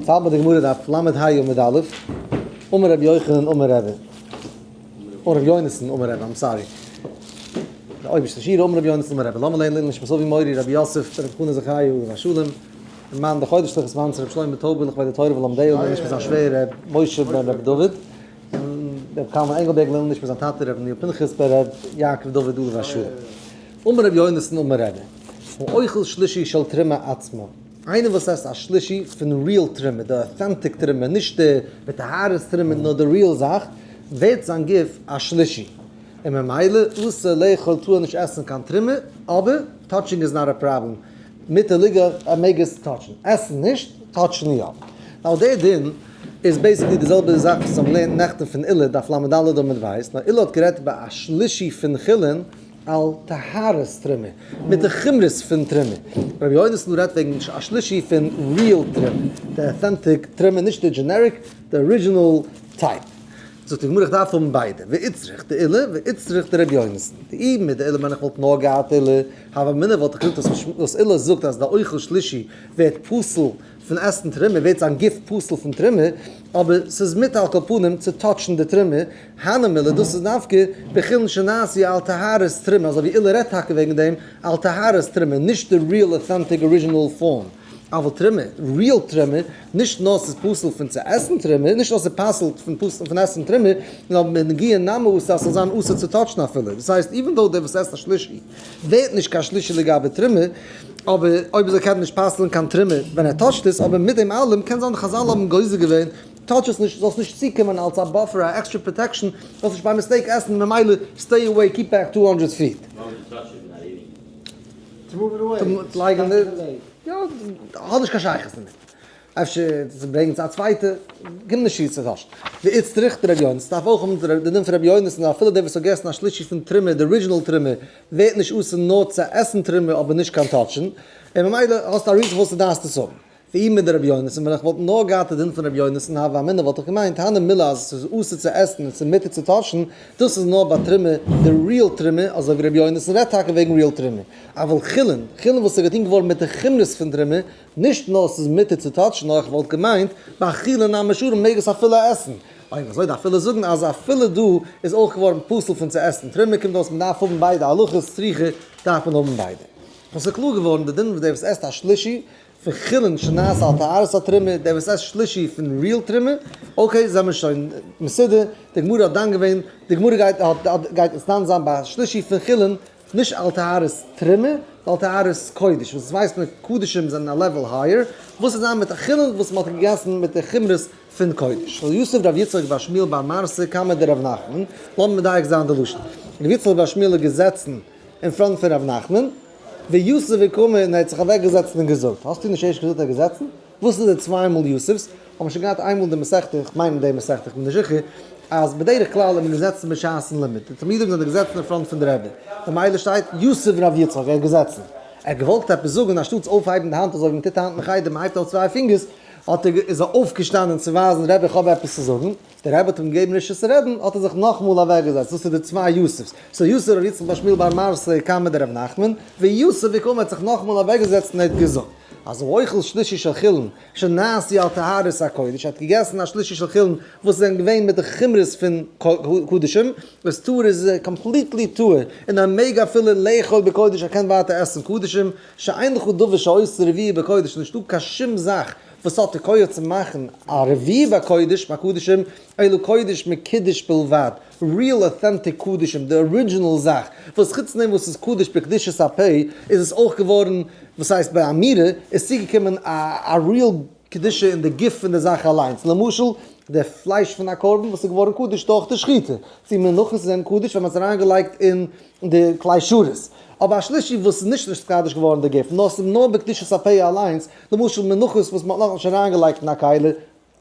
פאלט מיר די גמרא דף ל' ה' עמוד א', אמר רבי יוחנן אמר רבי, אמר רבי יונתן אמר רבי, I'm sorry, די אויבערשטע שורה, אמר רבי יונתן אמר רבי, למה לערנען לעילוי נשמת אבי מורי רבי יוסף ברב חנא זכאי עליו השלום, און מאן די חודש תחת מאנס רבי שלמה טויבער לכבוד די תורה ולומדיה לעילוי נשמת זיין שווער ר' משה בן רבי דוד, און רבי קלמן ענגלבערג לעילוי נשמת זיין טאטע רבי אליהו פנחס בן ר' יעקב דוד עליו השלום. אמר רבי יונתן אמר רבי, האוכל שלישי של תרומה עצמה. איינער וואס עסט א שלישי פון real תרומה, די authentic תרומה, נישט די בטהרת תרומה נאר די real זאך, ווערט זיין גוף א שלישי. און ממילא אסור לאכול טאר ער נישט עסן קיין תרומה, אבער touching איז not a problem, מותר ליגע ער מעג עס touch ן, עסן נישט, touch ן יא. Now דער דין איז basically די זעלבע זאך וואס האבן געלערנט נעכטן פון עולא דף לד עמוד ב', נאר עולא האט גערעדט ביי א שלישי פון חולין, על טהרת תרומה, מיט די חומרות פון תרומה. רבי יונתן רעדט וועגן א שלישי פון real תרומה, די authentic תרומה, נישט די generic, די original type. זאגט די גמרא איך דארף האבן ביידע, ואיצטריך דעולא ואיצטריך דרבי יונתן. דאי מדעולא ווען איך וואלט נאר געהאט עולא, הוה אמינא וואלט איך געזאגט אז וואס עולא זאגט אז די אוכל שלישי ווערט פסול פון עסן תרומה ווערט זיין גוף פסול פון תרומה, אבער ס'איז מותר על כל פנים צו touch ן די תרומה, הני מילי דאס איז דווקא בחולין שנעשו על טהרת תרומה, אזוי ווי עולא רעדט טאקע וועגן דעם, על טהרת תרומה, נישט די real authentic original form, אבל תרומה, real תרומה, נישט נאר ס'איז פסול פון צו עסן תרומה, נישט נאר ס'איז פסול פון עסן תרומה, נאר בנגיעה נמי אסור אז ס'זאל זיין אסור צו touch ן אפילו, דאס הייסט even though דער וואס עסט א שלישי ווערט נישט קיין שלישי לגבי תרומה, אבער אויב אזוי קען ער נישט פסל'ן קיין תרומה ווען ער touch ט עס, אבער מיט דעם אלעם קען זיין די חזל האבן גוזר געווען touch עס נישט, זאלסט נישט צוקומען אלס א buffer א extra protection, זאלסט נישט by mistake עסן ממילא stay away keep back 200 feet. לייגן די, יא, האט נישט קיין שייכות דערמיט. אפשר צו ברענגען צו א צווייטע, קומט נישט צו צו טאשן. ואיצטריך דרבי יונתן, דארף אויך האבן די דין פון רבי יונתן, אפילו דער וואס האט געגעסן א שלישי פון תרומה, די original תרומה, ווערט נישט אסור נאר צו עסן תרומה אבער נישט קיין touch ן, און ממילא האסטו א reason פארוואס דו דארפסט עס האבן. ואי מדרבי יונתן, ווען איך וואלט נאר געהאט די דין פון רבי יונתן הוה אמינא וואלט איך געמיינט הני מילי אז עס איז אסור צו עסן און ס'איז מותר צו touch ן, דאס איז נאר ביי תרומה, די real תרומה, אזוי ווי רבי יונתן רעדט טאקע וועגן real תרומה. אבל חולין, חולין וואס איז געטון געווארן מיט די חומרות פון תרומה, נישט נאר ס'איז מותר צו touch ן, נאר איך וואלט געמיינט, באכילה נמי שרי מ'מעג עס אפילו עסן. אויב אזוי דארף אפילו זאגן אז אפילו דא איז אויך געווארן פסול פון צו עסן תרומה, קומט אויס מ'דארף האבן ביידע הלכות, צריכה דארף מען האבן ביידע. וואס איז קלאר געווארן די דין וואס דער וואס עסט א שלישי פון חולין שנעשה על טהרת התרומה, דער וואס עסט שלישי פון real תרומה, okay זעמיר שוין מסודר, די גמרא האט דן געווען, די גמרא גייט גייט אונז דן זיין ביי א שלישי פון חולין, נישט על טהרת תרומה, נאר על טהרת קודש, וואס ווייסט מען קדשים זענען א level higher, וואס איז זיין מיט א חולין וואס מען האט געגעסן מיט די חומרות פון קודש. ר' יוסף ר' יצחק בר שמואל בר מרתא קמיה דרב נחמן, לאמיר מדייק זיין די לשון. ר' יצחק בר שמואל איז געזעצן אין front פון ר' נחמן, ויתיב וקאמר און ער האט זיך אוועק געזעצט און געזאגט, האסטו נישט ערשט געזאגט ער האט געזעצן? וואס איז די צוויי מאל יתיב'ס? האבן מיר שוין געהאט איינמאל די מסכתא, איך מיין די מסכתא, איך בין נישט זיכער, אז בדרך כלל איז מען געזעצן בשעת'ן לימוד, די תלמידים זענען געזעצן אין front פון די רבי, ממילא שטייט יתיב ר' יצחק, ער האט געזעצן. ער האט געוואלט עפעס זאגן, אנשטאטס אויפהייבן די האנט אזוי ווי מען טוט היינט אין חדר, מען הייבט אויף צוויי פינגערס, האט ער איז ער אויפגעשטאנען צו ווייזן רבי איך האב עפעס צו זאגן, דער רבי האט אים געגעבן רשות צו רעדן, האט ער זיך נאכאמאל אוועקגעזעצט, דאס איז די צוויי יתיב'ס, so יתיב ר' יצחק בר שמואל בר מרתא קמיה דרב נחמן, ויתיב וקאמר האט זיך נאכאמאל אוועקגעזעצט און ער האט געזאגט, אז האוכל שלישי של חולין שנעשו על טהרת הקודש, ער האט געגעסן א שלישי של חולין וואס זענען געווען מיט די חומרות פון קדשים, וואס טהור איז completely טהור, און ער מעג אפילו לאכול בקודש ער קען ווייטער עסן קדשים, שאין לך דבר שעושה רביעי בקודש, נישטא קיין שום זאך וואס האט די כח צו מאכן א רביעי בקודש, בקדשים, אלא קודש מקודש בלבד, real authentic קדשים, די original זאך, וואס חוץ דעם וואס ס'איז קדוש בקדושת הפה, איז עס אויך געווארן, וואס הייסט ביי אמירה, איז צוגעקומען א real קדושה אין די גוף פון די זאך אליינס, למשל, די פלייש פון א קרבן וואס איז געווארן קדוש דורך די שחיטה, צו מנחות זענען קדוש ווען מ'האט עס אריינגעלייגט אין די כלי שרת, אבער א שלישי וואס איז נישט נתקדש געווארן די גוף, נאר ס'איז נאר בקדושת הפה אליינס, למשל מנחות וואס מ'האט נאכנישט אריינגעלייגט אין א כלי,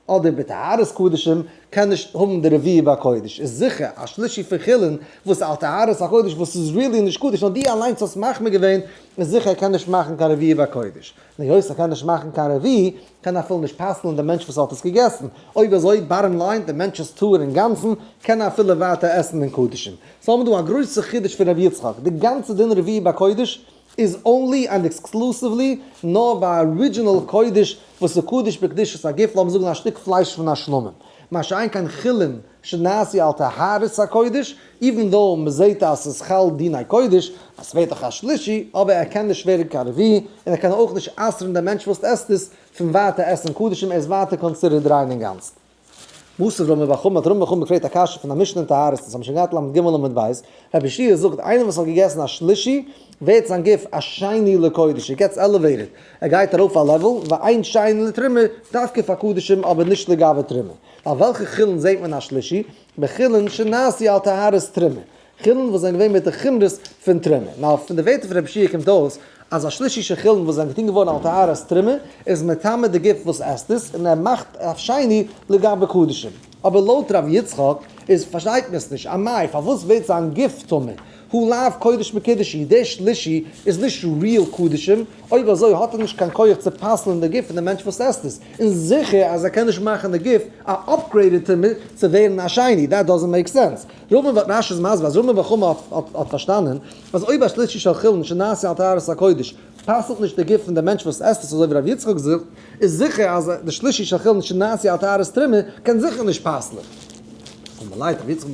אדער בטהרת קדשים, קען נישט האבן די רביעי בקודש, איז זיכער א שלישי פון חולין וואס על טהרת הקודש וואס איז really נישט קדוש נאר דו אליינס האסט מחמיר געווען, איז זיכער ער קען נישט מאכן קיין רביעי בקודש. און היות ער קען נישט מאכן קיין רביעי, קען ער אפילו נישט פסל'ן דעם מענטש וואס האט עס געגעסן. אויב אזוי, bottom line, דער מענטש איז טהור אינגאנצן, קען ער אפילו ווייטער עסן אין קדשים. So האבן מיר דא א גרויסע חידוש פון רבי יצחק, די גאנצע דין רביעי בקודש. איז only and exclusively נאר ביי original קודש וואס איז קדוש בקדושת הגוף, לאמיר זאגן א שטיק פלייש פון א שלמים, מה שאין כן חולין שנעשו על טהרת הקודש, even though מ'זעהט אז ס'איז חל דיני קודש, אז ס'ווערט דאך א שלישי, אבער ער קען נישט ווערן קיין רביעי, און ער קען אויך נישט אסר'ן דעם מענטש וואס עסט עס פון ווייטער עסן קדשים, ער איז ווייטער considered ריין אינגאנצן. מתיב רמי בר חמא האט רמי בר חמא געפרעגט א קשיא פון א משנה אין טהרות, אונז האבן שוין געהאט ל"ג עמוד ב', רבי יהושע זאגט איינער וואס האט געגעסן א שלישי ווערט זיין גוף א שני לקודש, ער gets elevated, ער גייט ארויף א level, ואין שני לתרומה, דווקא פאר קדשים אבער נישט לגבי תרומה. ביי וועלכע חולין זעט מען א שלישי? בחולין שנעשו על טהרת תרומה, חולין וואס זענען געווען מיט די חומרות פון תרומה. נאר פון די ווערטער פון רבי יהושע קומט אויס אז א שלישי של חולין וואס זענען געטון געווארן על טהרת תרומה איז מטמא די גוף וואס עסט עס און ער מאכט א שני לגבי קדשים. אבער לויט ר' יצחק איז פארשטייט מען עס נישט, אמאי פארוואס ווערט זיין גוף טמא? הא לאו קודש מקודש הוא, דער שלישי איז נישט real קדשים, אויב אזוי האט ער נישט קיין כח צו פסל'ן די גוף פון די מענטש וואס עסט עס, און זיכער אז ער קען נישט מאכן די גוף א upgraded טומאה צו ווערן א שני, that doesn't make sense. רמי בר, רש"י איז מסביר אז רמי בר חמא האט פארשטאנען אז אויב א שלישי של חולין שנעשו על טהרת הקודש פסל'ט נישט די גוף פון די מענטש וואס עסט עס אזוי ווי ר' יצחק זאגט, איז זיכער אז די שלישי של חולין שנעשו על טהרת תרומה קען זיכער נישט פסל'ן. אמר ליה ר' יצחק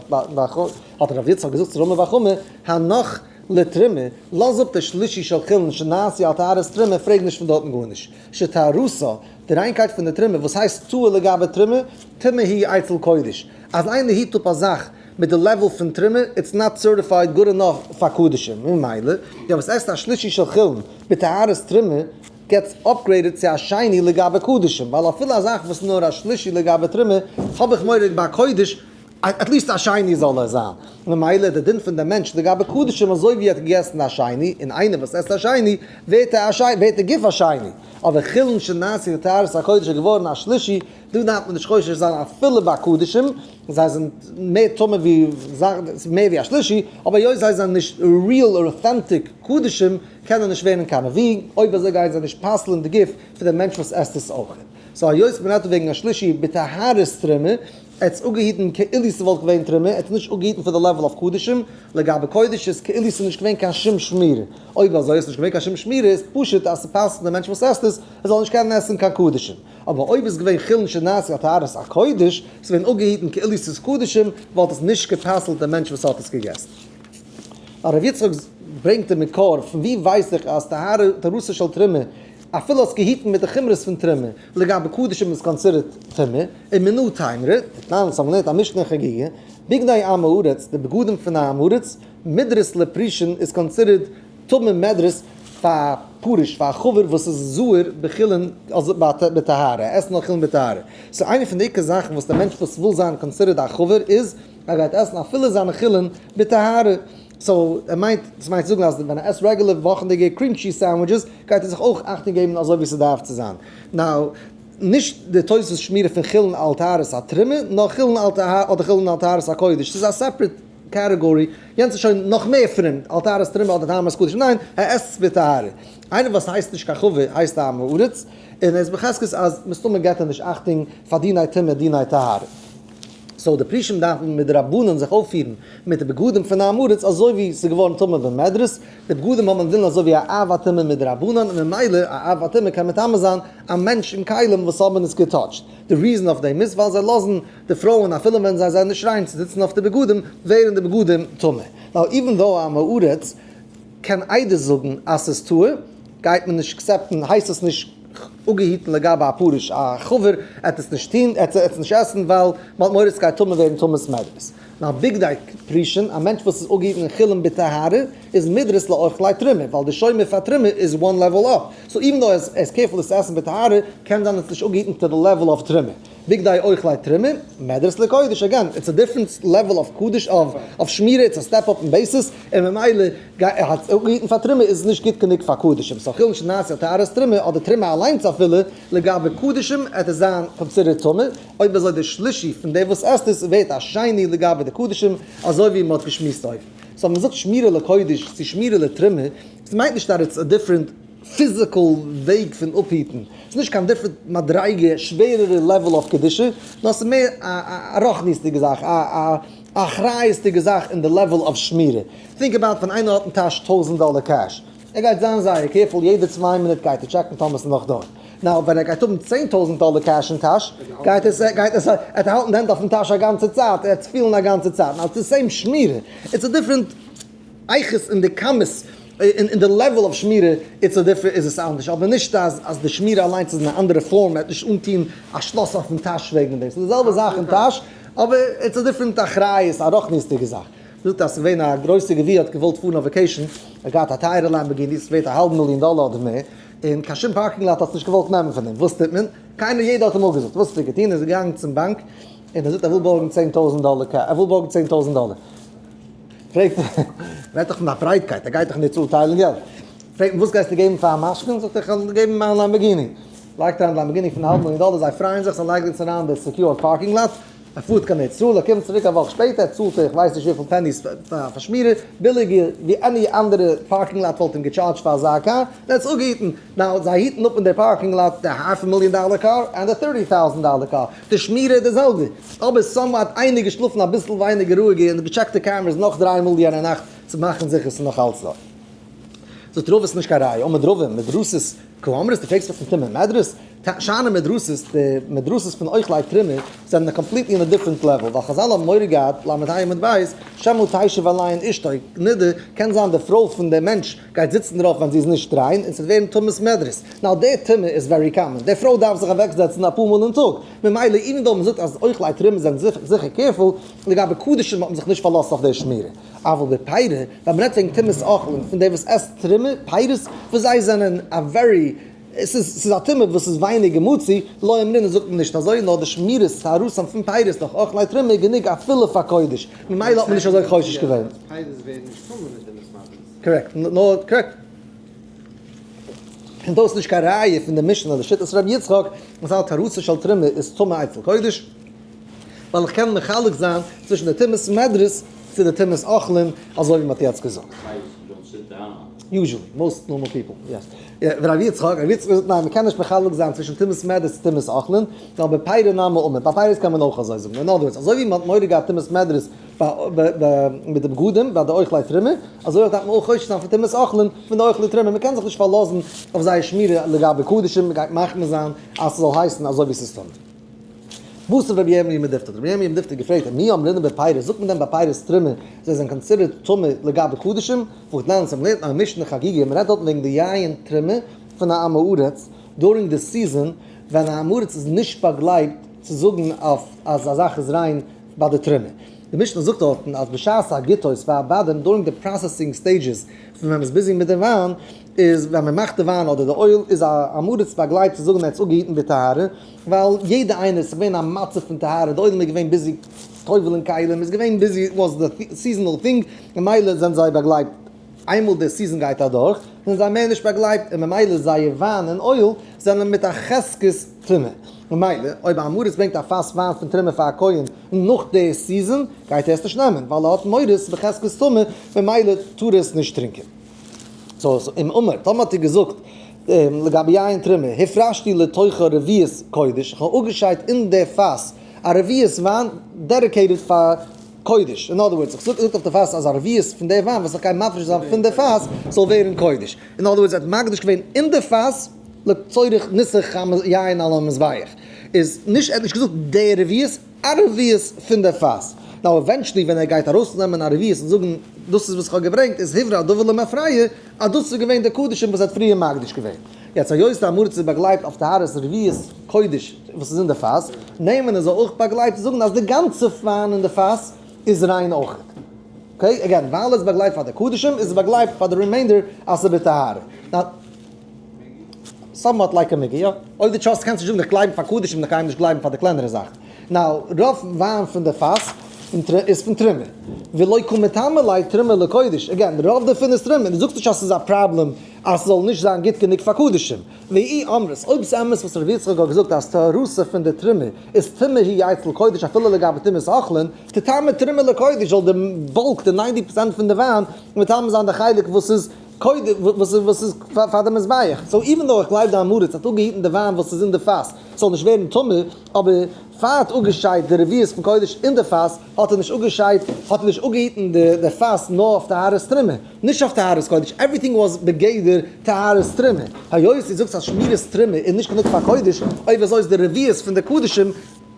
בר ח, האט ר' יצחק געזאגט צו רמי בר חמא, הנח לתרומה, לאז אפ די שלישי של חולין שנעשו על טהרת תרומה, פרעג נישט פון דארטן גארנישט, שטהרתה, די ריינקייט פון די תרומה, וואס הייסט טהור לגבי תרומה, טמא היא אצל קודש, אז איינער היט אפ א זאך מיט די level פון תרומה, it's not certified good enough פאר קדשים, ממילא, דער וואס עסט א שלישי של חולין בטהרת תרומה, gets upgraded צו א שני לגבי קדשים, ווייל אפילו א זאך וואס איז נאר א שלישי לגבי תרומה, האב איך מורא ביי קודש, at least א שני זאל ער זיין. ממילא די דין פון די מענטש לגבי קדשים אזוי ווי ער האט געגעסן א שני, און איינער וואס עסט א שני, ווערט ער א שני, ווערט די גוף א שני. אבער חולין שנעשו לטהרת הקודש איז געווארן א שלישי, דא דארף מען נישט חושש זיין אפילו ביי קדשים, זיי זענען מער טמא ווי מער ווי א שלישי, אבער היות זיי זענען נישט real אר authentic קדשים, קענען נישט ווערן קיין רביעי, אויב אזוי גייען זיי נישט פסל'ן די גוף פון דעם מענטש וואס עסט עס אויך. so היות מען רעדט דא וועגן א שלישי בטהרת תרומה, ער האט עס אפגעהיטן כאילו ס'וואלט געווען תרומה, ער האט עס נישט אפגעהיטן פאר די level of קדשים, לגבי קודש איז כאילו ס'איז נישט געווען קיין שום שמירה. אויב אזוי איז נישט געווען קיין שום שמירה איז פשוט אז ס'פסל'ט דעם מענטש וואס עסט עס, ער זאל נישט קענען עסן קיין קדשים. אבער אויב איז געווען חולין שנעשו על טהרת הקודש, ס'איז געווען אפגעהיטן כאילו ס'איז קדשים, וואלט עס נישט גע'פסל'ט דעם מענטש וואס האט עס געגעסן. הרב יצחק ברענגט די מקור פון ווי ווייס איך אז טהרתה של תרומה אפילו האסט געהיטן מיט די חומרות פון תרומה לגבי קדשים איז considered טמא, ומנא תימרא, דתנן אונז האבן געלערנט א משנה אין חגיגה, בגדי עם הארץ, די בגדים פון א עם הארץ, מדרס לפרישין איז considered טמא מדרס פאר פרוש פאר א חבר וואס איז זהיר בחולין בטהרה, עסן נאר חולין בטהרה. so איינע פון די עיקר זאכן וואס די מענטש וואס וויל זיין considered א חבר איז ער גייט עסן אפילו זיינע חולין בטהרה. so ער מיינט, דאס מיינט צו זאגן אז ווען ער עסט רעגולער וואכענדיגע cream cheese sandwiches גייט ער זיך אויך אכטונג געבן אזוי ווי ס'דארף צו זיין. now, נישט די תוספות שמירה פון חולין על טהרת התרומה, נאר חולין על טהרת אדער חולין על טהרת הקודש. ס'איז א separate category, יענץ איז שוין נאך מער פרום, על טהרת תרומה אדער טהרת קודש. ניין, ער עסט עס בטהרה. איינער וואס הייסט נישט קיין חבר הייסט א עם הארץ, און ער איז בחזקת אז מסתמא געבט ער נישט אכטונג פאר דיני טומאה דיני טהרה. so די פרושים דארפן מדרבנן זיך אויפפירן מיט די בגדים פון עם הארץ אזוי ווי ס'איז געווארן טמא במדרס, די בגדים האבן דין אזוי ווי א אב הטומאה מדרבנן און ממילא א אב הטומאה קען מטמא זיין א מענטש און כלים וואס האבן עס געטאטשט, די reason אויף דעם איז ווייל זיי לאזן די פרויען אפילו ווען זיי זענען נישט ריין צו זיצן אויף די בגדים ווערן די בגדים טמא. now even though א עם הארץ קען עדות זאגן אז ס'איז טהור גייט מען נישט accept ן הייסט עס נישט אפגעהיטן לגבי א פרוש א חבר עט עס נישט טוהן עט עס נישט עסן ווייל מ'האט מורא ס'גייט טמא ווערן טומאת מדרס. now בגדי פרושין א מענטש וואס איז אפגעהיטן אין חולין בטהרה איז מידרס לאוכלי תרומה ווייל די שומר פאר תרומה איז one level up so even though ער איז careful עס צו עסן בטהרה קען זיין עס איז נישט אפגעהיטן to די level of תרומה. בגדי אוכלי תרומה, מדרס לקודש, again, it's a different level of קדוש of שמירה, it's a step up אין basis, און ממילא האט אפגעהיטן פאר תרומה איז נישט גוט גענוג פאר קדשים, so חולין שנעשו על טהרת תרומה אדער תרומה אליינס אפילו, לגבי קדשים עט עס זיין considered טמא, אויב אזוי די שלישי פון דער וואס עסט עס ווערט א שני לגבי די קדשים, אזוי ווי מען האט געשמועסט אויבן. so ווען מען זאגט שמירה לקודש צו שמירה לתרומה, עס מיינט נישט אז it's a different physical וועג פון אפהיטן, ס'איז נישט קיין different מדריגה, שווערערע level of קדושה, נאר ס'איז מער א רוחניות'דיגע זאך, א אחריות'דיגע זאך אין די level of שמירה. think about ווען איינער האט אין טאש טויזנט דאלער cash. ער גייט זיין זייער careful, יעדע 2 מינוט גייט ער check ן טאמער ס'איז נאך דא. Now, ווען ער גייט האבן 10,000 דאלער cash אין טאש, גייט עס, ער האט האלטן די הענט אויפן טאש א גאנצע צייט, ער האט פילן א גאנצע צייט. Now, it's the same שמירה. It's a different איכות אין די כמות, אין די level of שמירה, it's a different, איז עס אנדערש. אבער נישט אז די שמירה אליינס איז אין א אנדערע form, ער האט נישט אנטון א שלאס אויפן טאש וועגן דעם. ס'איז די זעלבע זאך אין טאש, אבער it's a different אחריות, א רוחניות'דיגע זאך. זאגט אז ס'געווען א גרויסע גביר האט געוואלט פארן אויף vacation, ער האט געהאט א טייערע Lamborghini, ס'איז ווערט א האלב מיליאן דאלער אדער מער, און קיין שום parking lot האט עס נישט געוואלט נעמען פון אים. וואס טוט מען? קיינער, יעדער האט אים אפגעזאגט. וואס האט ער געטון? ער איז געגאנגען צום באנק, און ער זאגט ער וויל בארגן 10,000 דאלער, ער וויל בארגן 10,000 דאלער. פרעגט ער, רעדט דאך פון א ברייטקייט, ער גייט דאך נישט צוטיילן געלט. פרעגט מען, וואס גייסטו געבן פאר א משכון? זאגט ער, איך וועל געבן מיין Lamborghini. לייגט אריין די Lamborghini פון א האלב מיליאן דאלער, זיי פרייען זיך, זיי לייגן עס אריין אין די secure parking lot. ער פארט קיין ארץ ישראל, ער קומט צוריק א וואך שפעטער, ער צאלט איך ווייס נישט וויפיל pennies פאר שמירה, ביליגער ווי any אנדערע parking lot וואלט אים גע charge ט פאר אזא קאר, און ער האט עס אפגעהיטן. Now, זיי היטן אפ אין די parking lot די half million dollar קאר און די 30,000 דאלער קאר. די שמירה איז די זעלבע. אבער somewhat איינער געשלאפן אביסל ווייניגער רואיגער און גע check ט די cameras נאך דריי מאל יענע נאכט צו מאכן זיכער ס'איז נאך אלץ דא. זאגט רבא ס'נישט קיין ראיה, אמר רבא, מדרסות קאמרת, דו פרעגסט מיך פון טומאת מדרס? שאני מדרסות, די מדרסות פון אוכלי תרומה זענען completely אין א different level, ווייל חזל האבן מורא געהאט, ל"ה עמוד ב', שמא תשב עליהן אשתו נידה, קען זיין די פרוי פון דעם מענטש גייט זיצן דערויף ווען זי איז נישט ריין, און ס'וועט ווערן טומאת מדרס. Now די טומאה איז very common, די פרוי דארף זיך אוועקזעצן אפאר מאל אין טאג, ממילא even though מ'זאגט אז אוכלי תרומה זענען זיכער careful, לגבי קדשים האט מען זיך נישט פארלאזט אויף די שמירה. אבל בפירי, ווען מ'רעדט וועגן טומאת אוכלים פון די וואס עסט תרומה, פירות, וואס זיי זענען א very, עס איז א טומאה וואס איז ווייניגער מצוי, לא אמרינן זאגט מען נישט אזוי, נאר די שמירת טהרתם פון פירות דורך אוכלי תרומה איז גענוג אפילו פאר קודש, ממילא האט מען נישט אזוי חושש געווען. פירות ווערן נישט טמא מיט טומאת מדרס. Correct, נאר correct. און דאס איז נישט קיין ראיה פון די משנה לשיטת רבי יצחק וואס האלט טהרתה של תרומה איז טמא אצל קודש, ווייל איך קען מחלק זיין צווישן די טומאת מדרס צו די טומאת אוכלים, אזוי ווי מ'האט יעצט געזאגט. Usually, most normal people, yes. רבי יצחק, רבי יצחק זאגט ניין, מ'קען נישט מחלק זיין צווישן טומאת מדרס צו טומאת אוכלים, ווייל בפירי נמי אמר, ביי פירות קען מען אויך אזוי זאגן. In other words, אזוי ווי מ'האט מורא געהאט טומאת מדרס מיט די בגדים ביי די אוכלי תרומה, אזוי אויך דארף מען אויך חושש זיין פון טומאת אוכלים פון די אוכלי תרומה, מ'קען זיך נישט פארלאזן אויף זייער שמירה לגבי קדשים, מ'גייט מחמיר זיין אז ס'זאל הייסן אזוי ווי ס'איז טמא. וואס איז רבי ירמי' מדיפתא? רבי ירמי' מדיפתא געפרעגט, מי אמרינן בפירות, זאגט מען דען ביי פירות תרומה זיי זענען considered טמא לגבי קדשים? והתנן, ס'האט מען געלערנט אין א משנה חגיגה, מען רעדט דארטן וועגן די יין תרומה פון א עם הארץ during די season, ווען א עם הארץ איז נישט באגלייבט צו זאגן אויף אז א זאך איז ריין ביי די תרומה. די משנה זאגט דארטן אז בשעת הגיתות והבדים during די processing stages פון ווען מען איז busy מיט די וויין, איז ווען מען מאכט די וויין אדער די oil איז א עם הארץ באגלייבט צו זאגן ער האט עס אפגעהיטן בטהרה, ווייל יעדע איינער, ס'איז געווען א מצב פון טהרה, די עולם איז געווען busy טובל'ן כלים, איז געווען busy, it was the seasonal thing, ממילא זענען זיי באגלייבט, איינמאל די season גייט אדורך, זענען זיי מער נישט באגלייבט, און ממילא זייער וויין און oil זענען מיט א חזקת טומאה. ממילא, אויב א עם הארץ ברענגט א פאס וויין פון תרומה פאר א כהן נאך די season, גייט ער עס נישט נעמען, ווייל ער האט מורא ס'איז בחזקת טומאה, ממילא טאר ער עס נישט טרינקען. So, אם אמר, טאמער האט ער געזאגט, לגבי יין תרומה, הפרשתי לתוכה רביעית קודש, איך האב אפגעשיידט אין די פאס א רביעית וויין dedicated פאר קודש, in other words, איך זאג אויף די פאס אז א רביעית פון די וויין וואס איך גיי מפריש זיין פון די פאס זאל ווערן קודש, in other words, ער האט מקדיש געווען אין די פאס לצורך ניסוך יין על המזבח, איז נישט, ער האט נישט געזאגט די רביעית, א רביעית פון די פאס. Now eventually ווען ער גייט ארויסנעמען א רביעית און זאגן דאס איז וואס איך האב געברענגט איז הוברר הדבר למפרע אז דאס איז געווען די קדשים וואס ער האט פריער מקדיש געווען. יעצט היות די עם הארץ איז באגלייבט אויף טהרת רביעית קודש וואס איז אין די פאס, נאמן איז ער אויך באגלייבט צו זאגן אז די גאנצע וויין אין די פאס איז ריין אויכעט. Okay, again, ווייל ער איז באגלייבט פאר די קדשים איז ער באגלייבט פאר די remainder אז ס'איז בטהרה. Now, somewhat like a מיגו, יא. אויב דו trust קענסט נישט זאגן איך גלייב פאר קדשים איך גיי נישט גלייבן פאר די קלענערע זאכן. Now, רוב וויין פון די פאס איז פון תרומה. ולא קא מטמא ליה תרומה לקודש. Again, רוב דערפון איז תרומה. דו זאגסט נישט אז ס'איז א פראבלעם אז ס'זאל נישט זיין גוט גענוג פאר קדשים. ואי אמרת, אויב ס'איז אמת וואס ר' יצחק האט געזאגט אז טהרתה פון די תרומה איז טומאה היא אצל קודש אפילו לגבי טומאת אוכלין, תטמא תרומה לקודש זאל די bulk, די 90 פראצענט פון די וויין, מטמא זיין די חלק וואס איז קודם וואס איז פאר די מזבח, so even though איך גלייב די עם הארץ האט אפגעהיטן די וויין וואס איז אין די פאס ס'זאל נישט ווערן טמא, אבער פאר ער האט אפגעשיידט די רביעית פון קודש אין די פאס, האט ער נישט אפגעשיידט, האט ער נישט אפגעהיטן די פאס נאר אויף טהרת תרומה, נישט אויף טהרת קודש, everything was בגדר טהרת תרומה, היות דו זאגסט אז שמירת תרומה איז נישט גענוג פאר קודש, אויב אזוי איז די רביעית פון די קדשים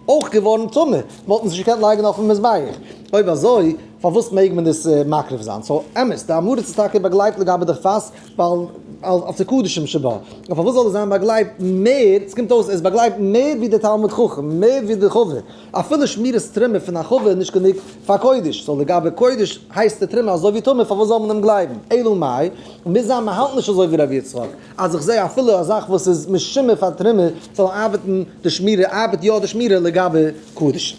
אויך געווארן טמא, וואלט מען עס נישט געקענט לייגן אויפן מזבח, אויב אזוי פארוואס מעג מען עס מקריב זיין? so אמת, די עם הארץ איז טאקע באגלייבט לגבי די פאס, ווייל אויף די קדשים שבה, אבער פארוואס זאל ער זיין באגלייבט מער, עס קומט אויס ער איז באגלייבט מער ווי די תלמיד חכם, מער ווי די חבר, אפילו שמירת תרומה פון א חבר איז נישט גענוג פאר קודש, so לגבי קודש הייסט די תרומה אזוי ווי טומאה, פארוואס זאל מען אים גלייבן? אלא מאי, מוז זיין מען האלט נישט אזוי ווי ר' יצחק, אז איך זע אפילו א זאך וואס איז משומר פאר תרומה זאל ארבעטן די שמירה, ארבעט יא די שמירה לגבי קדשים.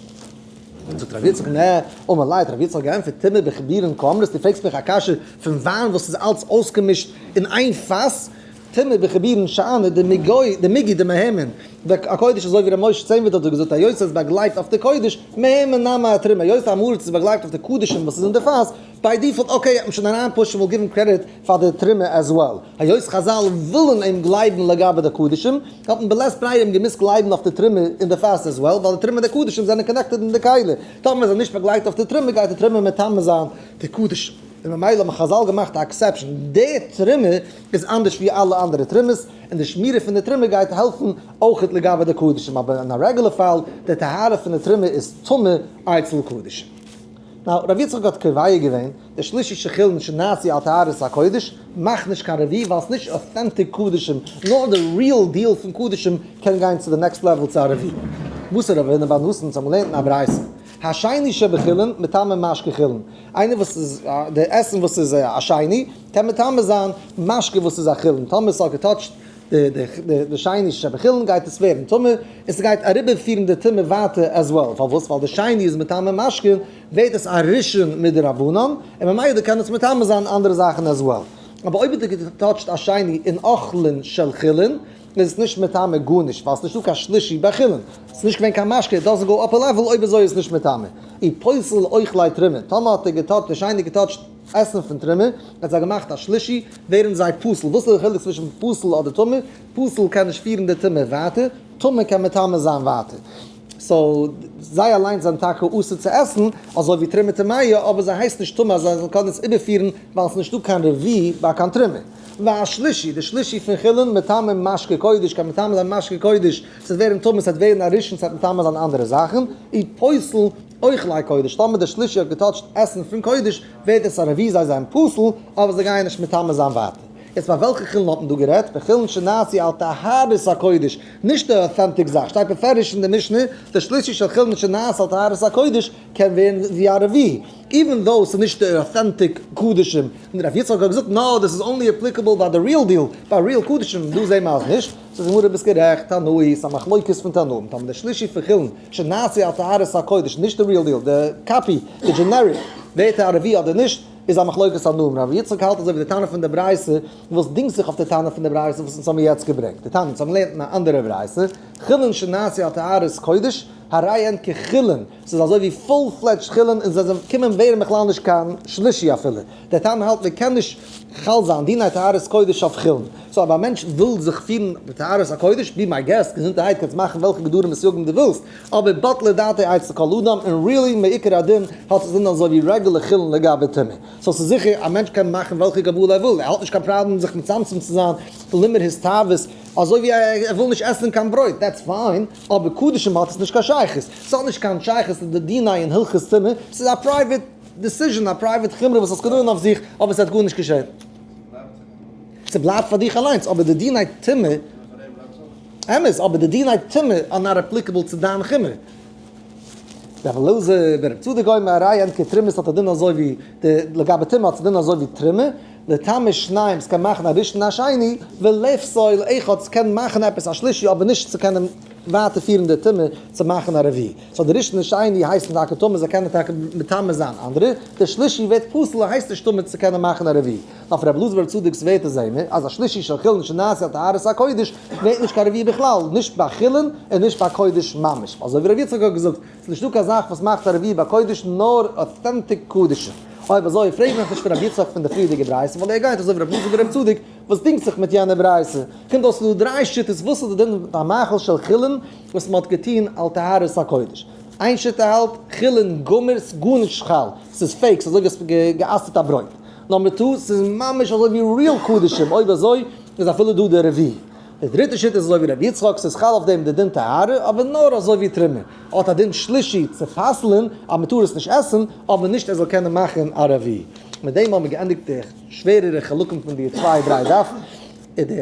זאגט רבי יצחק נע, אמר ליה האט רבי יצחק געענטפערט טומאה בחיבורין קאמרת, דו פרעגסט מיך א קשיא פון וויין וואס איז אלץ אויסגעמישט אין איין פאס, טומאה בחיבורין שאני דמיגו דמהימן, אקודש אזוי ווי ר' משה צענווירט האט דא געזאגט היות עס איז באגלייבט אויף די קודש, מהימן נמי אתרומה, היות עם הארץ איז באגלייבט אויף די קדשים וואס איז אין די פאס, by default okay האט מען שוין אריינפושן we'll give אים credit פאר די תרומה as well. היות חזל ווילן אים גלייבן לגבי די קדשים, האט מען בלית ברירה אים געמוזט גלייבן אויף די תרומה אין די פאס as well, ווייל די תרומה און די קדשים זענען connected אין די כלי. טאמער איז ער נישט באגלייבט אויף די תרומה גייט די תרומה מטמא זיין די קדשים. און ממילא האבן חזל געמאכט א exception, די תרומה איז אנדערש ווי אלע אנדערע תרומות, און די שמירה פון די תרומה גייט העלפן אויכעט לגבי די קדשים, אבער אין א רעגולער פאל, די טהרה פון די תרומה איז טמא אצל קדשים. now, רבי יצחק האט קובע געווען, די שלישי של חולין שנעשו על טהרת הקודש, מאכט נישט קיין רביעי ווייל ס'נישט authentic קדשים, נאר די real deal פון קדשים קען גיין צו די next level צו א רביעי. מתיב רב הונא בר נתן צו האבן געלערנט אין א ברייתא, השני שבחולין מטמא משקה חולין, איינער וואס איז די עסן וואס איז א שני קען מטמא זיין משקה וואס איז א חולין, טאמער ס'האט געטאטשט די שני שבחולין גייט עס ווערן טמא, און ס'גייט אריבערפירן די טומאה ווייטער as well, פארוואס? ווייל די שני איז מטמא משקה, ווערט עס א ראשון מדרבנן, און ממילא קען עס מטמא זיין אנדערע זאכן as well. אבער אויב האט ער געטאטשט א שני אין אוכלין של חולין, איז עס נישט מטמא גארנישט, ווייל עס איז נישטא קיין שלישי ביי חולין, עס איז נישט געווען קיין משקה, it doesn't go up a level, אויב אזוי איז עס נישט מטמא. ופוסל אוכלי תרומה, טאמער האט ער געטאטשט די שני געטאטשט עסן פון תרומה, האט זיי געמאכט א שלישי, ווערן זיי פסול. וואס איז די חילוק צווישן פסול אדער טמא? פסול קען נישט פירן די טומאה ווייטער, טמא קען מטמא זיין ווייטער. so זיי אליינס זענען טאקע אסור צו עסן, אזוי ווי תרומה טמאה, אבער זיי הייסט נישט טמא אז זיי זאלן קענען עס איבערפירן, ווייל עס איז נישטא קיין רביעי ביי קיין תרומה. והשלישי, די שלישי פון חולין, מטמא משקה קודש, קען מטמא זיין משקה קודש, ס'וועט ווערן טמא, ס'וועט ווערן א ראשון, ס'וועט מטמא זיין אנדערע זאכן, ופוסל אוכלי קודש, טאמער די שלישי האט געטאטשט עסן פון קודש, ווערט עס א רביעי, זיי זענען פסול, אבער זיי גייען נישט מטמא זיין ווייטער. יעצט ביי וועלכע חולין האט מען דא גערעדט? בחולין שנעשו על טהרת הקודש, נישט די authentic זאך, שטייט בפירוש אין די משנה, די שלישי של חולין שנעשה על טהרת הקודש קען ווערן ווי א רביעי, even though ס'איז נישט די authentic קדשים, און ר' יצחק האט געזאגט no, דאס איז only applicable ביי די real deal, ביי real קדשים, דא זעהן מיר אז נישט, סאיז גמרא ביסט גערעכט, תנאי, ס'איז א מחלוקת פון תנאים, טאמער די שלישי פון חולין שנעשו על טהרת הקודש, נישט די real deal, די copy, די generic, ווערט א רביעי אדער נישט, איז א מחלוקת תנאים. רבי יצחק האלט אזוי ווי די תנא פון די ברייתא, וואס דינגט זיך אויף די תנא פון די ברייתא וואס אונז האבן יעצט געברענגט. די תנא, אונז האבן געלערנט אין א אנדערע ברייתא, חולין שנעשו על טהרת קודש, הרי הן כחולין, ס'איז אזוי ווי full fledged חולין און זיי קומען ווערן בכלל נישט קיין שלישי אפילו. דער תנא האלט מען קען נישט חל זיין דיני טהרת קודש אויף חולין. so אויב א מענטש וויל זיך פירן בטהרת הקודש, be my guest, געזונטערהייט קענסט מאכן וועלכע גדרים וסייגים דו ווילסט, אבער בטלה דעתו אצל כל אדם, און really מעיקר הדין האט עס דין אזוי ווי רעגולער חולין לגבי טומאה. so ס'איז זיכער א מענטש קען מאכן וועלכע קבלה ער וויל, ער האט נישט קיין פראבלעם זיך מצמצם צו זיין limit his תאוות, אזוי ווי ער וויל נישט עסן קיין ברויט, that's fine, אבער קדשים האט עס נישט קיין שייכות, ס'האט נישט קיין שייכות צו די דיני און הלכות טומאה, ס'איז א private decision, א private חומרא וואס האסט גענומען אויף זיך, אבער ס'האט גארנישט געשען. ס'בלייבט פאר דיך אליינס, אבער די דיני טומאה. אמת, אבער די דיני טומאה are not applicable צו דיין חומרא. רבי אלעזר בן רבי צדוק אומר הרי הן כתרומות האט א דין אזוי ווי די לגבי טומאה האט עס א דין אזוי ווי תרומה, לטמא שניים ס'קען מאכן א ראשון א שני, ולפסול אחד ס'קען מאכן עפעס א שלישי אבער נישט צו קענען ווייטער פירן די טומאה צו מאכן א רביעי. so די ראשון און שני הייסן טאקע טמא זיי קענען טאקע מטמא זיין אנדערע, די שלישי ווערט פסול ער הייסט נישט טמא צו קענען מאכן א רביעי. אויף רבי אלעזר בר' צדוק'ס ווערטער זעהן מיר אז א שלישי של חולין שנעשה על טהרת הקודש ווערט נישט קיין רביעי בכלל, נישט ביי חולין און נישט ביי קודש ממש. אזוי ווי רבי יצחק האט געזאגט, ס'איז נישטא קיין זאך וואס מאכט א רביעי ביי קודש נאר authentic קדשים. אויב אזוי פרעג מיך נישט פון רבי יצחק פון די פריערדיגע ברייתא, ווייל ער גייט אזוי ווי רבי אלעזר ברבי צדוק וואס דינגט זיך מיט יענע ברייתא. קומט אויס ס'איז דא דריי שיטות וואס איז די דין מיט א מאכל של חולין וואס מ'האט געטון על טהרת הקודש. איין שיטה האלט, חולין גמור, ס'איז גארנישט חל, ס'איז fake, ס'איז אזוי ווי האסט גע'אסר'ט א ברויט. number two, ס'איז ממש אזוי ווי real קדשים, אויב אזוי איז אפילו דא די רביעי. די דריטע שיטה איז אזוי ווי רבי יצחק, ס'איז חל אויף דעם די דין טהרה, אבער נאר אזוי ווי תרומה. האט א דין שלישי צו פסל'ן אז מ'טאר עס נישט עסן, אבער נישט ער זאל קענען מאכן א רביעי. מיט דעם האבן מיר געענדיגט די שווערערע חלקים פון די צוויי דריי דף, די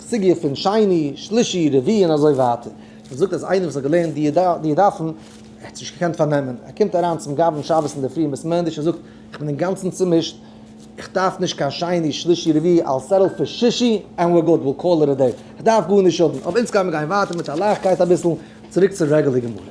סוגיא פון שני, שלישי, רביעי און אזוי ווייטער. מ'זאגט אז איינער וואס האט געלערנט די דפים, ער האט עס נישט געקענט פארנעמען, ער קומט אריין צום גבאי'ן שבת אינדערפרי אין בית מדרש און זאגט, איך בין אינגאנצן צומישט, איך דארף נישט קיין שני, שלישי, רביעי, I'll settle for שישי, and we're good, we'll call it a day. איך דארף גארנישט האבן. אבער אונז גיימיר גיין ווייטער מיט א לייכטקייט אביסל, צוריק צו regular גמרא.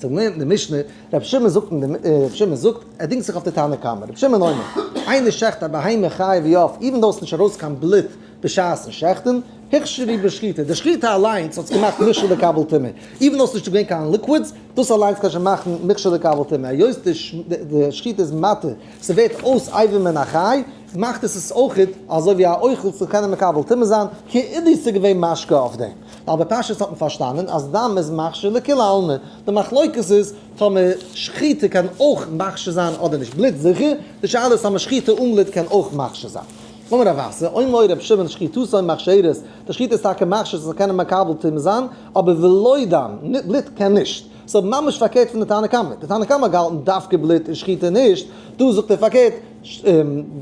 אונז האבן געלערנט אין די משנה, רבי שמעון זאגט אין די, רבי שמעון זאגט, ער דינגט זיך אויף די תנא קמא. רבי שמעון אומר, איינער שעכט א בהמה חיה ועוף, even though ס'איז נישט ארויס קיין בלוט בשעת'ן שעכטן, הוכשרו בשחיטה, די שחיטה אליינס האט עס געמאכט מוכשר לקבל טומאה, even though ס'איז נישט געווען קיין liquids, דאס אליינס קען שוין מאכן מוכשר לקבל טומאה, היות די שחיטה איז מתיר, ס'ווערט אויס אבר מן החי, מאכט עס עס אויכעט אזוי ווי א אוכל צו קענען מקבל טומאה זיין, כאילו ס'איז געווען משקה אויף דעם. ווייל בפשטות האט מען פארשטאנען אז דם איז מכשיר לכולי עלמא, די מחלוקת איז טאמער שחיטה קען אויך מכשיר זיין אדער נישט, בלוט זיכער, די שאלה איז טאמער שחיטה אן בלוט קען אויך מכשיר זיין. אמר רב אסי, אומר רבי שמעון שחיטתו מכשירת, די שחיטה איז טאקע מכשיר ס'זאל קענען מקבל טומאה זיין, אבער ולא דם, בלוט קען נישט. ס'איז ממש פארקערט פון די תנא קמא, די תנא קמא האט געהאלטן דווקא בלוט און שחיטה נישט, דא זאגט ער פארקערט,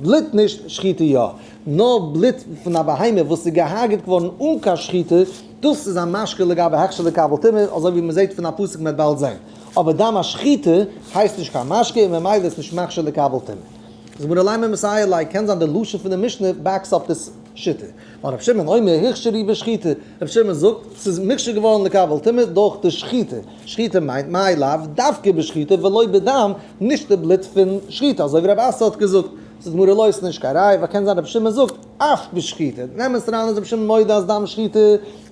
בלוט נישט, שחיטה יא. נאר בלוט פון א בהמה וואס איז געהארגעט געווארן אן קיין שחיטה, דאס איז א משקה לגבי הכשר לקבל טומאה, אזוי ווי מ'זעט פון א פסוק מ'וועט באלד זען. אבער דם השחיטה הייסט נישט קיין משקה און ממילא איז נישט מכשיר לקבל טומאה. זאגט גמרא לימא מסייע ליה, קען זיין די לשון פון די משנה backs up this שיטה, ווייל רבי שמעון אומר הוכשרו בשחיטה, רבי שמעון זאגט ס'איז מוכשר געווארן לקבל טומאה דורך די שחיטה, שחיטה מיינט מאי לאו דווקא בשחיטה ולא בדם, נישט די בלוט פון שחיטה, אזוי ווי רב אסי האט געזאגט, זאגט גמרא לא איז נישט קיין ראיה, ווייל קען זיין רבי שמעון זאגט אף בשחיטה, נעם עס אריין אז רבי שמעון מודה אז דם שחיטה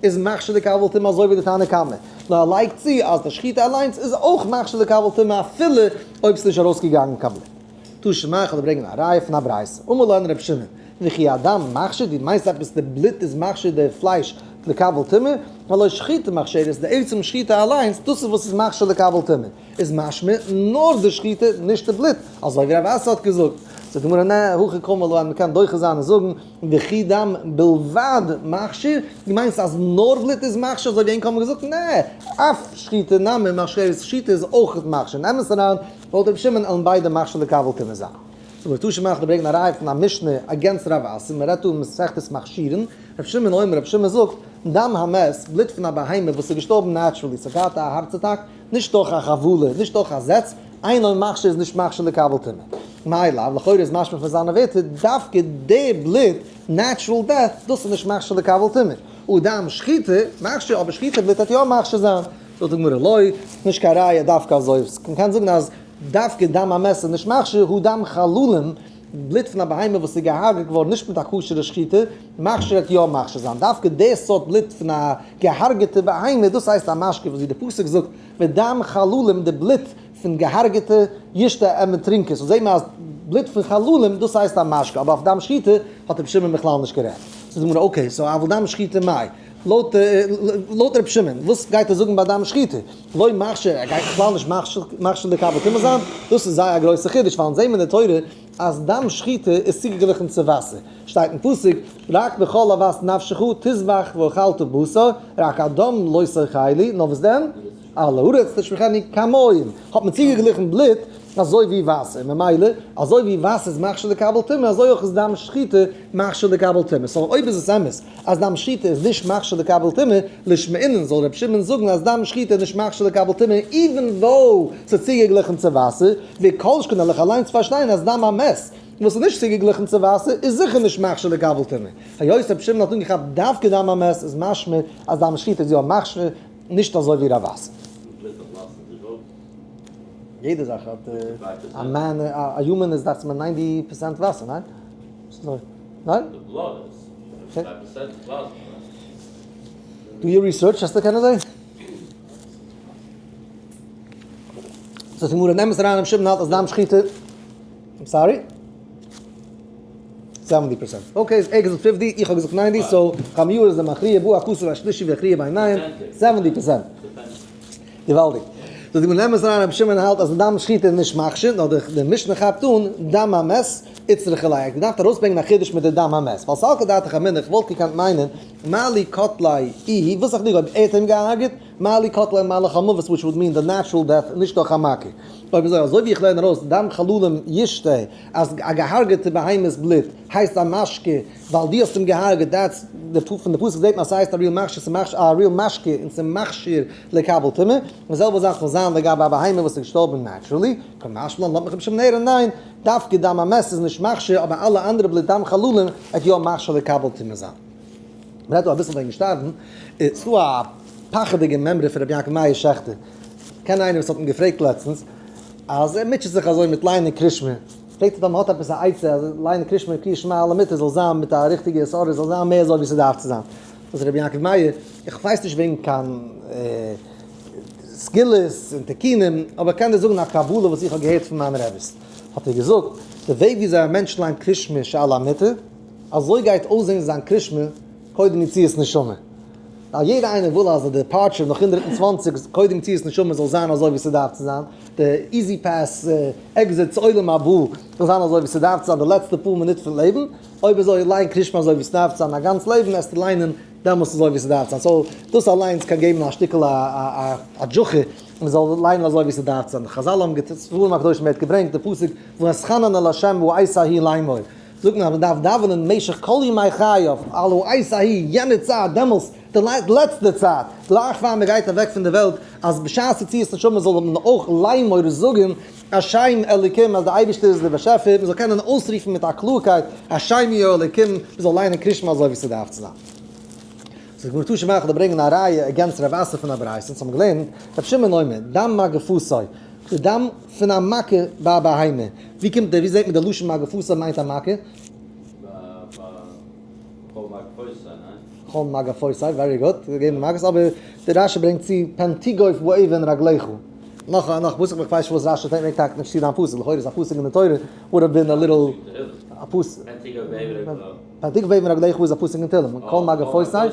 איז מכשיר לקבל טומאה אזוי ווי די תנא קמא, נאר ער לייגט צו אז די שחיטה אליינס איז אויך מכשיר לקבל טומאה אפילו אויב ס'איז נישט ארויסגעגאנגען קיין בלוט. תא שמע איך וועל ברענגען א ראיה פון א ברייתא. אמר להן רבי שמעון, וכי הדם מכשיר, דו מיינסט עפעס די בלוט איז מכשיר די פלייש לקבל טומאה? הלא שחיטה מכשירת, די עצם שחיטה אליינס, דאס איז וואס איז מכשיר לקבל טומאה. איז משמע נאר די שחיטה נישט די בלוט, אזוי ווי רב אסי האט געזאגט. זאגט די גמרא נע, הכי קאמר להן, מ'קען דוחה זיין און זאגן וכי דם בלבד מכשיר, דו מיינסט אז נאר בלוט איז מכשיר אזוי ווי ענק האבן געזאגט? נע, אף שחיטה נמי מכשירת, שחיטה איז אויך מכשיר, אין אמת אריין וואלט רבי שמעון און ביידע מכשיר לקבל טומאה זיין. זאגט תא שמע איך ברענגען א ראיה פון א משנה against רב אסי, מען רעדט דא אין מסכת מכשירין, רבי שמעון אומר, רבי שמעון זאגט, דם המת, בלוט פון א בהמה וואס איז געשטארבן naturally, ס'האט געהאט א heart attack, נישט דורך א חבלה, נישט דורך א זעץ, אינו מכשיר איז נישט מכשיר לקבל טומאה. מאי לאו, לכאורה איז משמע פון זיינע ווערטער, דווקא די בלוט, natural death, דאס איז נישט מכשיר לקבל טומאה. ודם שחיטה, מכשיר, אבער שחיטה בלוט וועט יא מכשיר זיין. זאגט די גמרא לא, נישט קיין ראיה דווקא אזוי, מ'קען זאגן אז דווקא דם המת איז נישט מכשיר, הא דם חללים, בלוט פון א בהמה וואס איז געהארגעט געווארן נישט מיט א כשר'ע שחיטה, מכשיר וועט יא מכשיר זיין, דווקא די סארט בלוט פון א געהארגעטע בהמה, דאס הייסט א משקה, וואס ווי די פסוק זאגט ודם חללים די בלוט פון געהארגעטע ישתה ער מען טרינקען, so זעט מען אז בלוט פון חללים דאס הייסט א משקה, אבער אויף דם שחיטה האט רבי שמעון בכלל נישט גערעדט. זאגט די גמרא okay, so אבל דם שחיטה מאי? לויט לויט רבי שמעון וואס גייט ער זאגן ביי דם שחיטה? לא מכשיר, ער גייט בכלל נישט מכשיר לקבל טומאה זיין? דאס איז זייער א גרויסע חידוש ווייל אונז זעהן מיר אין די תורה אז דם שחיטה איז צוגעגליכן צו וואסער, שטייט אין פסוק רק בכל אוות נפשך תזבח ואכלת בשר, רק הדם לא תאכלו, נאר וואס דען? על הארץ תשפכנו כמים, האט מען צוגעגליכן בלוט אזוי ווי וואסער, ממילא אזוי ווי וואסער איז מכשיר לקבל טומאה אזוי אויך איז דם שחיטה מכשיר לקבל טומאה, so אויב איז עס אמת אז דם שחיטה איז נישט מכשיר לקבל טומאה, לשמעינן זאל ר' שמעון זאגן אז דם שחיטה איז נישט מכשיר לקבל טומאה even though ס'איז צוגעגליכן צו וואסער, וכל שכן וועל איך אליינס פארשטיין אז דם המת וואס איז נישט צוגעגליכן צו וואסער איז זיכער נישט מכשיר לקבל טומאה. היות ר' שמעון האט אנגעכאפט דווקא דם המת איז משמע אז דם שחיטה איז יא מכשיר, נישט אזוי ווי רב אסי. יעדע זאך האט א man, א human איז דאכט זיך מיר ninety percent וואסער, ניין? ניין? Do your research וועסטו קענען זעהן. זאגט די גמרא נעם עס אריין רבי שמעון האלט אז דם שחיטה. I'm sorry? 70%. Okay, ער געזאגט 50, איך האב געזאגט 90, so חמיו איז דער מכריע, בא הכתוב השלישי והכריע בעיניים, 70%. געוואלדיג. So די גמרא נעמט אריין רבי שמעון האלט אז דם שחיטה איז נישט מכשיר, נאר די משנה כאפט אן דם המת, איצטריך עלי. איך דארף ארויסברענגען א חידוש מיט די דם המת. ווייל סלקא דעתך אמינא, איך וואלט געקענט מיינען, מה לי קטליה איהו, וואס זאגט די אויב ער האט אים געהארגעט, מה לי קטליה מלאך המוות, which would mean the natural death, נישט דורך א מכה. אויב אזוי, אזוי ווי איך לערן ארויס דם חללים ישתה, אז א געהארגעטע בהמה'ס בלוט הייסט א משקה, ווייל דו האסט אים געהארגעט, that's די פון די פסוק זעט מען אז ס'הייסט א real מכשיר, ס'מאכט א real משקה און ס'מכשיר לקבל טומאה, די זעלבע זאך זאל זיין לגבי א בהמה וואס איז געשטארבן naturally, קא משמע לן לאזט מיך רבי שמעון הערן ניין, דווקא דם המת איז נישט מכשיר אבער אלע אנדערע בלוט דם חללים וועט יא מכשיר לקבל טומאה זיין. מ'רעדט דא אביסל וועגן שטארבן, איז דא א פחד'יגע מימרא פון רבי יעקב מאיר שעכטער, כ'קען איינער וואס האט אים געפרעגט לעצטנס אז ער מוטשעט זיך אזוי מיט ליינען קרישמע, פרעגט ער טאמער האט עפעס א עצה אז ליינען קרישמע קריאת שמע על המיטה זאל זיין מיט א ריכטיגע התעוררות זאל זיין מער אזוי ווי ס'דארף צו זיין. זאגט רבי יעקב מאיר, איך ווייס נישט וועגן קיין סגולות און תיקונים, אבער איך קען דיר זאגן א קבלה וואס איך האב געהערט פון מיינע רביס. האט ער געזאגט, די וועג וויאזוי א מענטש ליינט קרישמע שעל המיטה, אזוי גייט אויסזען זיין קרישמע קודם יציאת נשמה. ווייל יעדער איינער וויל אז די departure נאך 120 קודם יציאת נשמה זאל זיין אזוי ווי ס'דארף צו זיין, די easy pass exit צו עולם הבא זאל זיין אזוי ווי ס'דארף צו זיין די לעצטע פאר מינוט פון לעבן, אויב אזוי ליין קרישמע אזוי ווי ס'דארף צו זיין א גאנץ לעבן וועסטו ליינען דעמאלס אזוי ווי ס'דארף צו זיין, so דאס אליינס קען געבן א שטיקל א דזשוכע מ'זאל ליינען אזוי ווי ס'דארף צו זיין, חזל האבן געטון, ספרים הקדושים ווערט געברענגט די פסוק ואתחנן אל ה' בעת ההיא לאמור. זאגט מען אז מען דארף דאווענען משך כל ימי חייו, על העת ההיא, יענע צייט, דעמאלס, די לעצטע צייט, גלייך פאר מען גייט אוועק פון די וועלט, אז בשעת יציאת נשמה זאל מען אויך לאמור זאגן השם אלוקים אז די אייבערשטער איז דער באשעפער, מען זאל קענען אויסרופן מיט א קלארקייט השם הוא האלוקים, מען זאל ליינען קרישמע אזוי ווי ס'דארף צו זיין. זאגט גמרא תא שמע איך וועל ברענגען א ראיה against רב אסי פון א ברייתא, אונז האבן געלערנט רבי שמעון אומר דם מגפתו, די דם פון א מכה ביי א בהמה, ווי קומט די, ווי זעט מען די לשון מגפתו מיינט א מכה? כל מגפותי, very good, געבן מכות, אבער די רשי ברענגט צו פן תגוף באבן רגלך. נאך נאך פסוק, איך ווייס נישט וואס רשי ברענגט טאקע נישט צו דיין פסוק, לכאורה איז א פסוק אין די תורה, would have been a little א פסוק. פן תגוף באבן רגלך איז א פסוק אין תהלים, כל מגפותי, ביי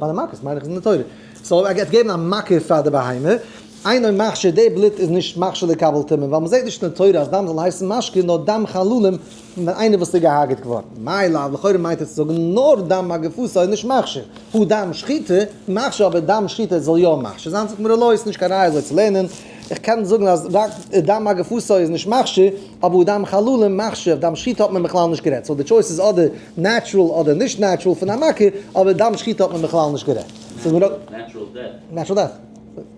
די מכות מיין איך איז אין די תורה. so ער גייט געבן א מכה פאר די בהמה, אינו מכשיר, די בלוט איז נישט מכשיר לקבל טומאה, ווייל מ'זעט נישט אין די תורה אז דם זאל הייסן משקה, נאר דם חללים פון איינער וואס איז געהארגעט געווארן. מאי לאו, לכאורה מיינט עס צו זאגן נאר דם מגפתו איז נישט מכשיר, הא דם שחיטה, מכשיר אבער דם שחיטה זאל יא מכשיר זיין, זאגט מרא לא, איז נישט קיין ראיה אזוי צו לערנען, איך קען זאגן אז רק דם מגפתו איז נישט מכשיר, אבער הא דם חללים מכשיר, אויף דם שחיטה האט מען בכלל נישט גערעדט, so די choice איז אדער natural אדער נישט natural פון א מכה, אבער דם שחיטה האט מען בכלל נישט גערעדט. Natural death.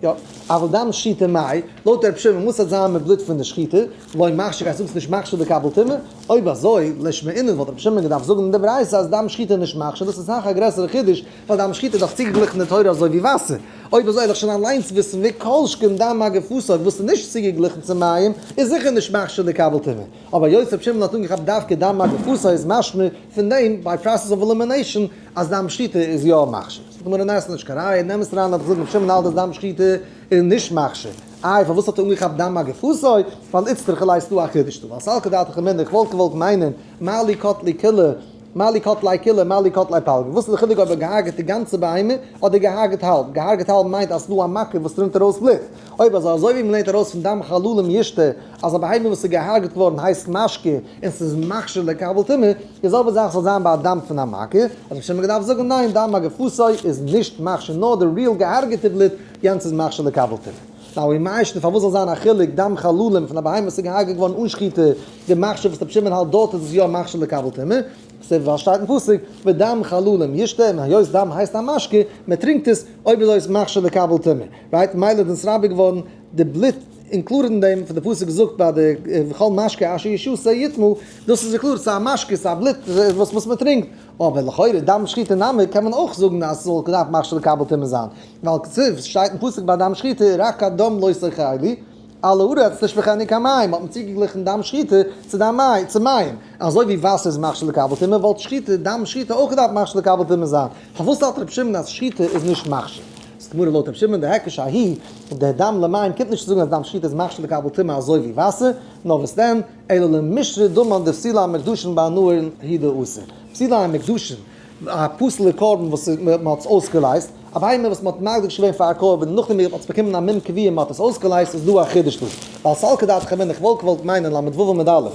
יא, אבל דם שחיטה מאי, לויט רבי שמעון מוז עס זיין מיט בלוט פון די שחיטה, לא מכשיר גייסט זאגסט נישט מכשיר לקבל טומאה, אויב אזוי, לשמעינן וואלט רבי שמעון געדארפט זאגן אין די ברייתא אז דם שחיטה איז נישט מכשיר, דאס איז סאך א גרעסערע חידוש, ווייל דם שחיטה איז דאך צוגעגליכן די תורה אזוי ווי וואסער, אויב אזוי וועל איך שוין אליינס וויסן וכל שכן דם מגפתו וואס איז נישט צוגעגליכן צו מים איז זיכער נישט מכשיר לקבל טומאה, אבער היות רבי שמעון האט אנגעכאפט דווקא דם מגפתו איז משמע פון דעם by process of elimination אז דם שחיטה איז יא מכשיר. זאגט די גמרא ניין ס'איז נישט קיין ראיה, נעם עס אריין אז איך זאג רבי שמעון האלט אז דם שחיטה איז נישט מכשיר. איי פארוואס האט ער אנגעכאפט דם מגפתו? ווייל איצטריכא ליה ס'דא א חידוש דא, ווייל סלקא דעתך אמינא איך וואלט געוואלט מיינען מה לי קטליה כולה מה לי קטליה כולה מה לי קטליה פלגא, וואס איז די חילוק אויב ער האט געהארגעט די גאנצע בהמה אדער געהארגעט האלב, געהארגעט האלב מיינט אז ס'דא א מכה וואס רינט ארויס בלוט, אויב אזוי אזוי ווי מ'לערנט ארויס פון דם חללים ישתה אז א בהמה וואס איז געהארגעט געווארן הייסט משקה און ס'איז מכשיר לקבל טומאה, די זעלבע זאך זאל זיין ביי א דם פון א מכה, האט רבי שמעון געדארפט זאגן ניין דם מגפתו איז נישט מכשיר נאר די real געהארגעטע בלוט יענץ איז מכשיר לקבל טומאה. now ומאי שנא פארוואס זאל זיין א חילוק דם חללים פון א בהמה וואס איז געהארגעט געווארן אן שחיטה, די מכשיר וואס רבי שמעון האלט דארט איז עס יא מכשיר לקבל טומאה, ס'איז ווייל שטייט אין פסוק ודם חללים ישתה און היות דם הייסט א משקה, מען טרינקט עס, אויב אזוי איז מכשיר לקבל טומאה. right? מילא איז נתרבה געווארן די בלוט included אין דעם, פון די פסוק זאגט ביי די וכל משקה אשר ישתה יטמא, דאס איז קלאר, ס'איז א משקה, ס'איז א בלוט וואס וואס מען טרינקט, אבער לכאורה דם שחיטה נמי קען מען אויך זאגן אז ס'זאל געדארפט מכשיר לקבל טומאה זיין, ווייל כתיב, שטייט אין פסוק ביי דם שחיטה רק הדם לא תאכלו, על הארץ תשפכנו כמים, האט מען צוגעגליכן דם שחיטה צו דם מים, צו מים, אזוי ווי וואסער איז מכשיר לקבל טומאה וואלט שחיטה, דם שחיטה אויך געדארפט מכשיר לקבל טומאה זיין, פארוואס האלט רבי שמעון אז שחיטה איז נישט מכשיר? גמרא לויט רבי שמעון, די היקש ההיא, די דם למים קומט נישט צו זאגן אז דם שחיטה איז מכשיר לקבל טומאה אזוי ווי וואסער, נאר וואס דען, אלא למישרי דמן דפסולי המוקדשין בהנאה הוא דאסור. פסולי המוקדשין, א פסול'ע קרבן וואס מען האט עס אויסגעלייזט, א בהמה וואס מען האט מקדיש געווען פאר א קרבן און נאכדעם מען האט עס באקומען א מום קבוע און מען האט עס אויסגעלייזט איז דא א חידוש דא. ווייל סלקא דעתך אמינא איך וואלט געוואלט מיינען ל"ו עמוד א',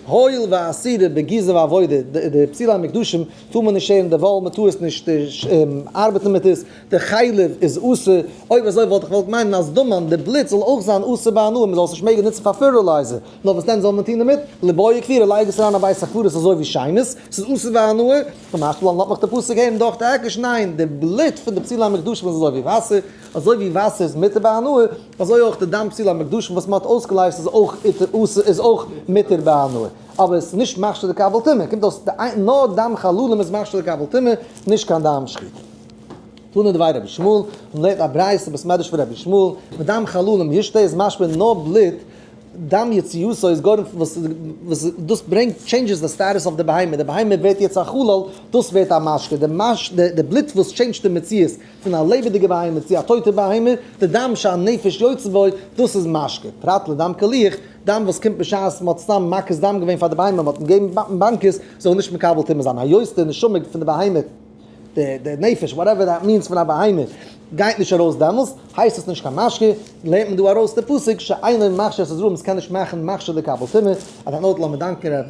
הואיל ואסירא בגיזה ועבודה, די פסולי המוקדשים טאר מען נישט שערן די וואל, מען טאר עס נישט ארבעטן מיט עס, די חלב איז אסור, אויב אזוי וואלט איך געוואלט מיינען אז דמן, די בלוט, זאל אויך זיין אסור בהנאה, מען זאל עס נישט מעגן נוצן פאר fertilizer, נאר וואס דען זאל מען טון דערמיט? ליבעי קבורה, לייג עס אריין א בית הקברות אזוי ווי שמות, ס'איז אסור בהנאה, קא משמע לן לאזט מיך די פסוק הערן דורך די היקש, ניין, די בלוט פון די פסולי המוקדשים איז אזוי ווי וואסער, אזוי ווי וואסער איז מותר בהנאה, אזוי אויך די דם פסולי המוקדשים וואס מען האט אויסגעלייזט איז אויך איז אויך מותר בהנאה, אבער עס איז נישט מכשיר לקבל טומאה, קומט אויס נאר דם חללים איז מכשיר לקבל טומאה, נישט קיין דם שחיטה. תנא דבי רבי ישמעאל, מען לערנט א ברייתא בית מדרש פון רבי ישמעאל, ודם חללים ישתה איז משמע נאר בלוט, דם יציאתו איז גורם וואס וואס דאס ברענגט changes די status אויף די בהמה, די בהמה ווערט יעצט א חלל, דאס ווערט א משקה, די מש די בלוט וואס change ט די מציאות פון א לעבעדיגע בהמה צו א טויטע בהמה, די דם שהנפש יוצא בו, דאס איז משקה, פרט לדם קליח, דם וואס קומט בשעת מען האט סתם מקיז דם געווען פאר די בהמה, מען האט אים געגעבן באנקעס, זאל נישט מקבל טומאה זיין, היות די נשמה פון די בהמה. די נפש, whatever that means פון א בהמה, גייט נישט ארויס דעמאלס, הייסט עס נישט קיין משקה, לערנט מען דא ארויס די פסוק שאינו מכשיר את הזרעים, עס קען נישט מאכן מכשיר לקבל טומאה, אט א note לאמיר דאנקען ר'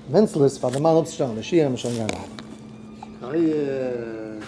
מענצלעס פאר די מאן אפצושטעלן די שיעור, מיר שוין גיין ווייטער.